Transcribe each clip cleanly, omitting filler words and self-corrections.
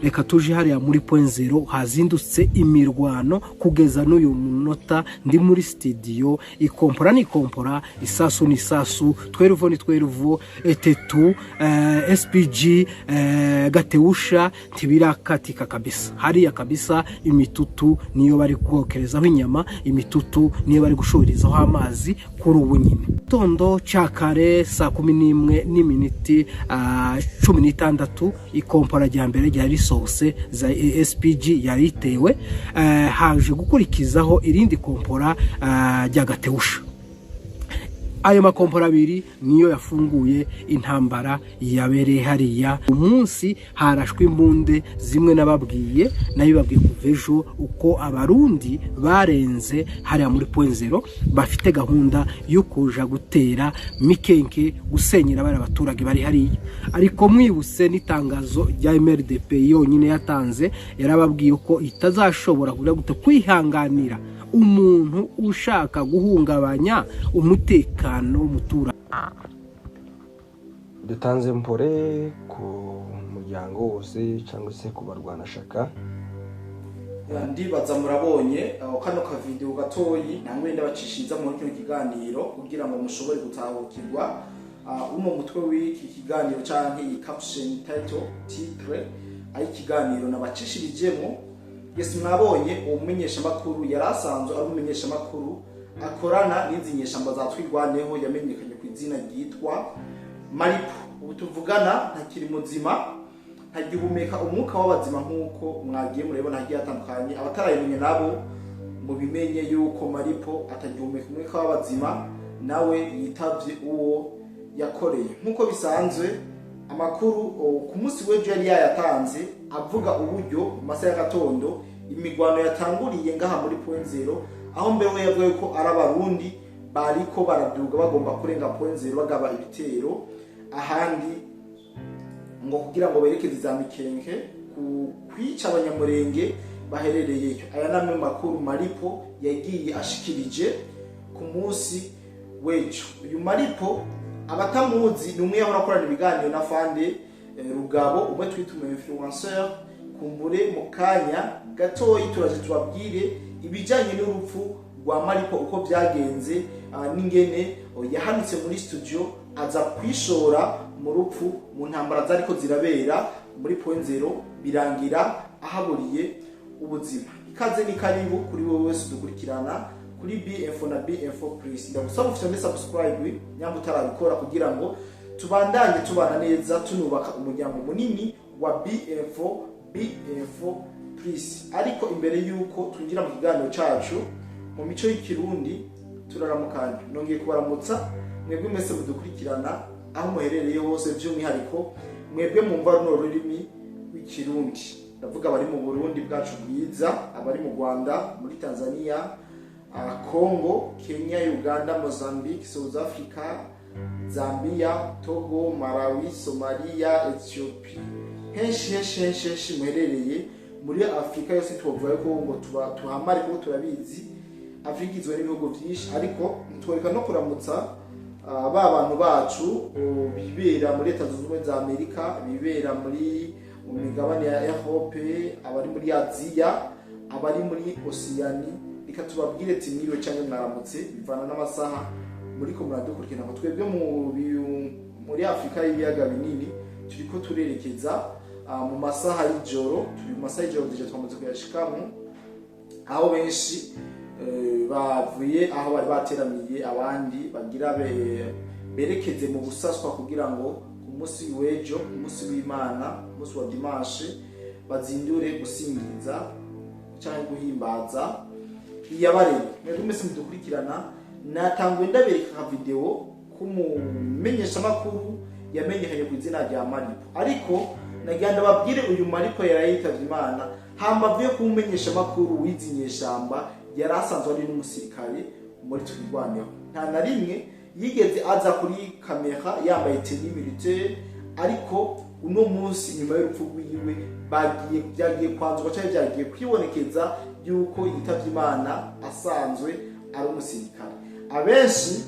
Reka tuje hariya muri Point Zéro, hazindutse imirwano kugeza n'uyu munota ndi muri studio. Ikompora ni ikompora, isasu ni isasu, 12 ni 12, etetu SPG, katyusha ntibirakatika kabisa hariya kabisa. Imitutu niyo bari kokerezaho inyama, imitutu niyo bari gushoreraho amazi kuri ubu nyine. Tondo cya kare, saa 11 n'iminiti 16, ikompora rya mbere ryari risohotse za SPG yari itewe, haje gukurikizaho irindi kompora rya katyusha. Ayo makompora abiri niyo yafunguye intambara yabereye hariya. Umunsi harashwe imbunde zimwe nababwiye, nabibabwiye kuva ejo, uko Abarundi barenze hariya muri Point Zéro, bafite gahunda yo kuja gutera Mikenke, gusenyera bari abaturage bari hariya. Ariko mwibutse n'itangazo rya MRDP yonyine yatanze, yarababwiye ko itazashobora kuja gute kwihanganira umuntu ushaka guhungabanya umutekano w'umuturage. Dutanze mpore ku muryango wose cyangwa se ku barwanashaka. Ndibaza murabonye aho kano kavideo gatoyi namwe ndabacishiriza muri kino kiganiro kugira ngo mushobore gutahukirwa uno mutwe w'iki kiganiro canke iyi caption, title, titre aho ikiganiro nabacishirijemo. Yes, mwabonye uwo mumenyeshamakuru yari asanzwe ari umumenyeshamakuru akorana n'izi nyeshamba za Twirwaneho, yamenyekanye ku izina ryitwa Maripo. Ubu tuvugana ntakiri muzima, ntagihumeka umwuka w'abazima nk'uko mwagiye murabibona hagiye hatandukanye. Abatarabimenya nabo mubimenye yuko Maripo atagihumeka umwuka w'abazima, nawe yitavye uwo yakoreye. Nk'uko bisanzwe, amakuru ku munsi w'ejo yari yayatanze, avuga uburyo mu masaha y'agatondo imigwano yatanguriye ngaha muri Point Zéro, aho mbere we yavuga ko ari Abarundi bariko baraduga bagomba kurenga Point Zéro, bagaba ibitero ahandi ngo kugira ngo berekeze za Mikenke ku kwica Abanyamurenge baherereyeyo. Aya ni amwe mu makuru Maripo yagiye ashikirije ku munsi w'ejo. Uyu Maripo, abatamuzi, ni umwe yahora akorana ibiganiro na Fande Rugabo, umwe twita umu influenceur. Kumbure mu kanya gatoyi turaje tubabwire ibijyanye n'urupfu rwa Maripo, uko byagenze, n'ingene yahanitse muri studio aza kwishora mu rupfu mu ntambara zariko zirabera muri Point Zéro, birangira ahaburiye ubuzima. Ikaze ni karibu kuri wowe wese udukurikirana kuri BF na BF Plus. Ndagusaba ufite subscribe nyamba utarabikora, kugira ngo tubandanye tubana neza, tunubaka umuryango munini wa BF BF Plus. Ariko imbere yuko twinjira mu kiganiro cacu, mu mico y'Ikirundi turaramukanya. Nongeye kubaramutsa mwebwe mwese mudukurikirana aho muherereye hose, by'umwihariko mwebwe mwumva runo rurimi rw'Ikirundi. Ndavuga abari mu Burundi bwacu bwiza, abari mu Rwanda, muri Tanzania, Congo, Kenya, Uganda, Mozambique, South Africa, Zambia, Togo, Malawi, Somalia, Ethiopia, henshi henshi henshi henshi muherereye muri Afurika yose. Tubavuga ko ngo tuba tuhamare kuko turabizi Afurika igizwe n'ibihugu byinshi. Ariko ntitworeka no kuramutsa ba bantu bacu bibera muri Leta Zunze Ubumwe za Amerika, bibera muri mu migabane ya Europe, abari muri Aziya, abari muri Osiyani. Reka tubabwire ati mwiriwe cyangwa mwaramutse, bivana n'amasaha muriko muradukurikirana. Ngo twebwe muri Afurika y'Ibiyaga Binini turiko turerekeza mu masaha y'ijoro. Turi mu masaha y'ijoro déjà, twamaze kuyashikamo, aho benshi bavuye aho bari bateramiye, abandi bagira berekeze mu busaswa kugira ngo ku munsi w'ejo, ku munsi w'Imana, ku munsi wa dimanche, bazindure gusingiza cyangwa guhimbaza Iyabaremye. Mwebwe mwese mudukurikirana, natanguye ndabereka aka video k'umumenyeshamakuru yamenyekanye ku izina rya Maripo. Ariko nagira ndababwire, uyu Maripo yari yitavye Imana, hambavu yo kumumenyeshamakuru w'izi nyeshamba, yari asanzwe ari n'umusirikare muri Twirwaneho. Nta na rimwe yigeze aza kuri kamera yambaye tenue militaire, ariko uno munsi nyuma y'urupfu rwiwe bagiye byagiye kwanzurwa cyangwa byagiye kwibonekeza yuko yitavye Imana asanzwe ari umusirikare. Abenshi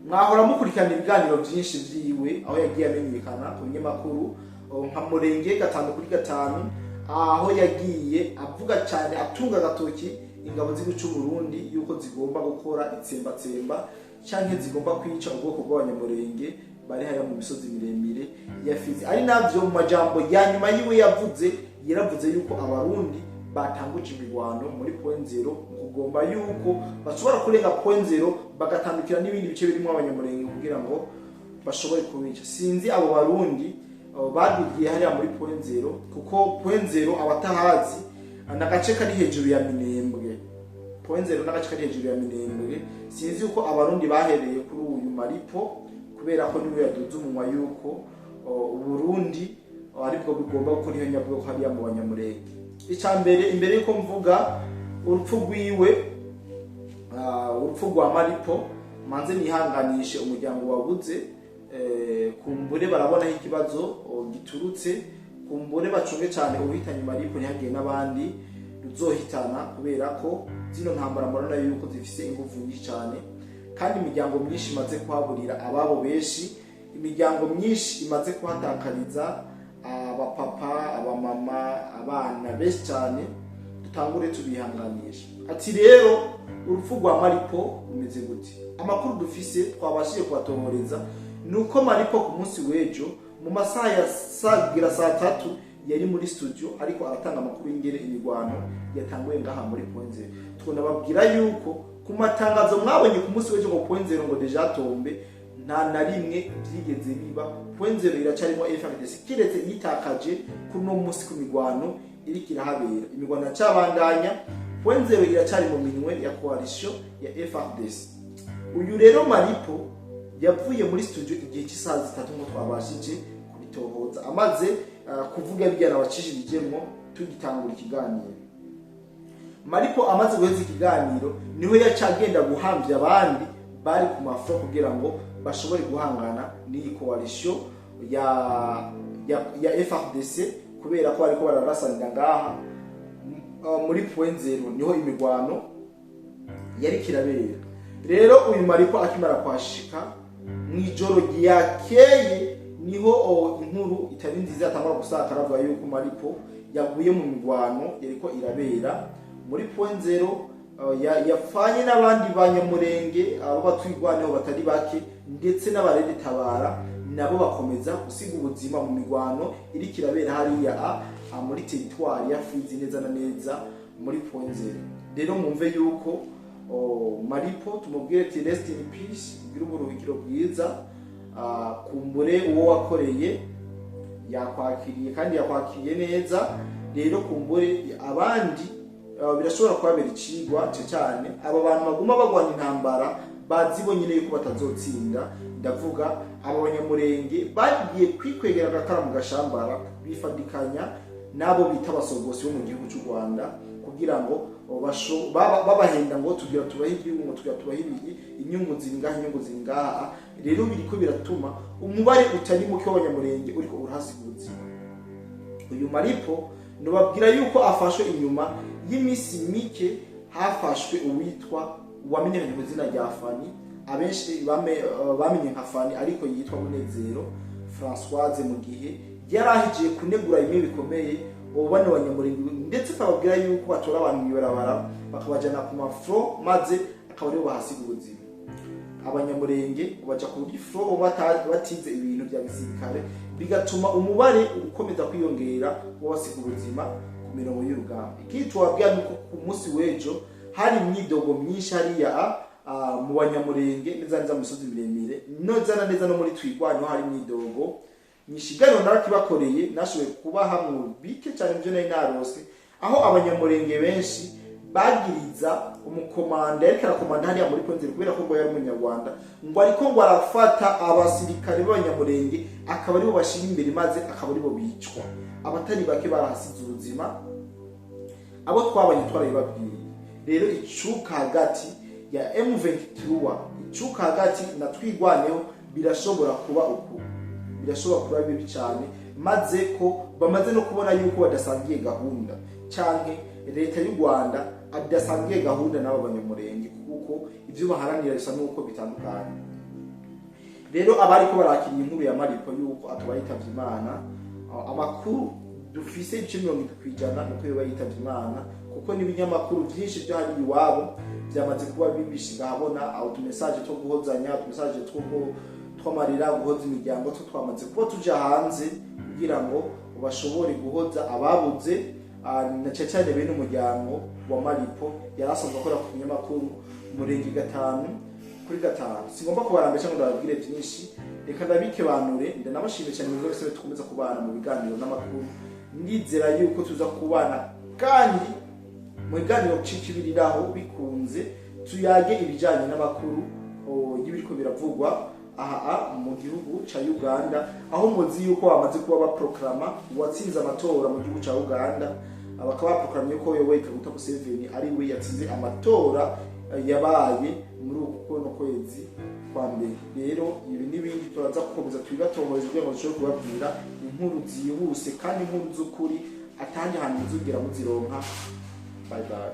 mwahora mukurikirana ibiganiro byinshi vyiwe, aho yagiye amenyekana ku binyamakuru. nka Murenge 5 kuri 5, aho yagiye avuga cyane atunga agatoki ingabo z'igihugu cy'u Burundi yuko zigomba gukora itsembatsemba canke zigomba kwica ubwoko bw'Abanyamurenge bari hariya mu misozi miremire ya Fizi. Ari navyo mu majambo ya nyuma yiwe yavuze, yaravuze yuko Abarundi batanguje imirwano muri Point Zero mu kugomba yuko bashobora kurenga Point Zero bagatandukira n'ibindi bice birimo Abanyamurenge kugira ngo bashobore kubica. Sinzi abo Barundi abo badugiye hariya muri Point Zero, kuko Point Zero abatahazi ni agace kari hejuru ya Minembwe. Point Zero n'agace kari hejuru ya Minembwe. Sinzi uko Abarundi bahereye kuri uyu Maripo, kubera ko niwe yaduze umunwa yuko Uburundi aribwo bugomba gukora ihonyabwoko hariya mu Banyamurenge. Icya mbere, imbere yuko mvuga urupfu rwiwe, urupfu rwa Maripo, manze nihanganishe umuryango wabuze. Kumbure barabonaho ikibazo giturutse, kumbure bacunge cyane uwihitanye Maripo ntihagire n'abandi ruzohitana, kubera ko zino ntambara murabona yuko zifise inguvu nyinshi cyane, kandi imiryango myinshi imaze kuhaburira ababo benshi, imiryango myinshi imaze kuhatakariza abapapa, abamama, abana benshi cyane. Dutangure tubihanganisha. Ati rero urupfu rwa Maripo rumeze gute? Amakuru dufise twabashije kubatohoreza ni uko Maripo ku munsi w'ejo mu masaha ya sagira saa 3 yari muri studio, ariko aratanga amakuru y'ingene imirwano yatanguye ngaha muri Point Zero. Tunababwira yuko ku matangazo mwabonye ku munsi w'ejo ngo Point Zero ngo déjà tombé, nta na rimwe byigeze biba. Point Zero iracarimo FARDC, kiretse yitakaje kuri uno munsi ku mirwano iriko irahabera. Imirwano iracabandanya, Point Zero iracari mu minwe ya coalition ya FARDC. Uyu rero Maripo yavuye muri studio igihe cy'isaha 3 nk'uko twabashije kubitohoza, amaze kuvuga bijyana abacishijemo tugitangura ikiganiro. Maripo amaze guheza ikiganiro niho yaca agenda guhamvya abandi bari ku mafro kugira ngo bashobore guhangana n'iyi coalition ya FARDC, kubera ko bariko bararasanira ngaha muri Point Zero, niho imigwano yari kirabera. Rero uyu Maripo akimara kwashika mw'ijoro ryakeye, niho inkuru itari nziza yatangura gusakara, avuga yuko Maripo yaguye mu migwano yariko irabera muri Point Zero, yafanye n'abandi Banyamurenge abo batwigwaneho batari bake, ndetse n'abarede tabara nabo bakomeza gusiga ubuzima mu migwano iriko irabera hariya muri territoire ya Fizi, neza na neza muri Point Zero. Rero mwumve yuko Maripo tumubwire ati rest in peace, ugire uburuhukiro bwiza. Kumbure uwo wakoreye yakwakiriye kandi yakwakiriye neza. Rero kumbure abandi birashobora kubabera icigwa cyane aba bantu baguma bagwana intambara bazi bo nyine yuko batazotsinda. Ndavuga aba Banyamurenge bagiye kwikwegera agakara mu gashambara, bifadikanya n'abo bita abasogosi bo mu gihugu cy'u Rwanda, kugira ngo babahenda ngo tugira tubahe igihugu, ngo tugira tubahe ibi, inyungu ziri ngaha, inyungu ziri ngaha. Rero biriko biratuma umubare utari muke w'Abanyamurenge uriko urahasiga ubuzima. Uyu Maripo nubabwira yuko afashwe inyuma y'iminsi mike hafashwe uwitwa uwamenyekanye ku izina rya Fani, abenshi bamenye nka Fani ariko yitwa Munezero Françoise, mu gihe yari ahigiye kunegura bimwe bikomeye ubu bano Banyamurenge, ndetse akababwira yuko batora abantu mw'ibarabara bakabajana ku mafro, maze akaba aribo bahasiga ubuzima. Abanyamurenge baja ku front batize ibintu bya gisirikare, bigatuma umubare ukomeza kwiyongera w'abasiga ubuzima ku mirongo y'urugamba. Ikindi tubabwira ni uko ku munsi w'ejo hari imyidogo myinshi hariya mu Banyamurenge, neza neza mu misozi miremire, neza na neza no muri Twigwanyo hari imyidogo nyishiganiro. Narakibakoreye, nashoboye kubaha mu bike cyane ibyo nari narose, aho Abanyamurenge benshi bagiriza umukomanda yariko arakomanda hariya muri Point Zero, kubera ko ngo yari Umunyarwanda, ngo ariko ngo arafata abasirikare b'Abanyamurenge akaba aribo bashira imbere, maze akaba aribo bicwa. Abatari bake barahasize ubuzima, abo twabanye twarabibabwiye. Rero icuka hagati ya M23, icuka hagati na Twigwaneho birashobora kuba uku, birashobora kuba bibi cyane, maze ko bamaze no kubona yuko badasangiye gahunda, canke leta y'u Rwanda adasangiye gahunda n'abo Banyamurenge, kuko ibyo baharanira bisa n'uko bitandukanye. Rero abariko barakira inkuru ya Maripo yuko atuba yitavye Imana, Amakuru dufise 70% nuko yoba yitavye Imana, kuko n'ibinyamakuru byinshi byo hari iwabo byamaze kuba bibishiga ahabona aho utumesaje two guhozanya, utumesaje two twamarira guhoza imiryango two twamaze kuba tuja hanze kugira ngo bashobore guhoza ababuze, na cyane cyane bene umuryango wa Maripo yari asanzwe akora ku binyamakuru Murenge 5 kuri 5. Singomba kubarambira cyangwa ndababwire byinshi, reka ndabikebanure. Ndanabashimiye cyane muri wese dukomeza kubana mu biganiro n'amakuru. Ndizera yuko tuza kubana kandi mu biganiro cikibiriraho bikunze, tuyage ibijyanye n'amakuru y'ibiriko biravugwa aha mu gihugu ca Uganda, aho muzi yuko bamaze kuba baproklama uwatsinze amatora mu gihugu ca Uganda. Bakaba baproklama yuko Yoweri Kaguta Museveni ari we yatsinze amatora yabaye muri uku kuno kwezi kwa mbere. Rero ibi n'ibindi turaza gukomeza tubibatohoreze kugira ngo dushobore kubabwira inkuru zihuse kandi inkuru z'ukuri atandi hantu muzigera muzironka. Bye bye.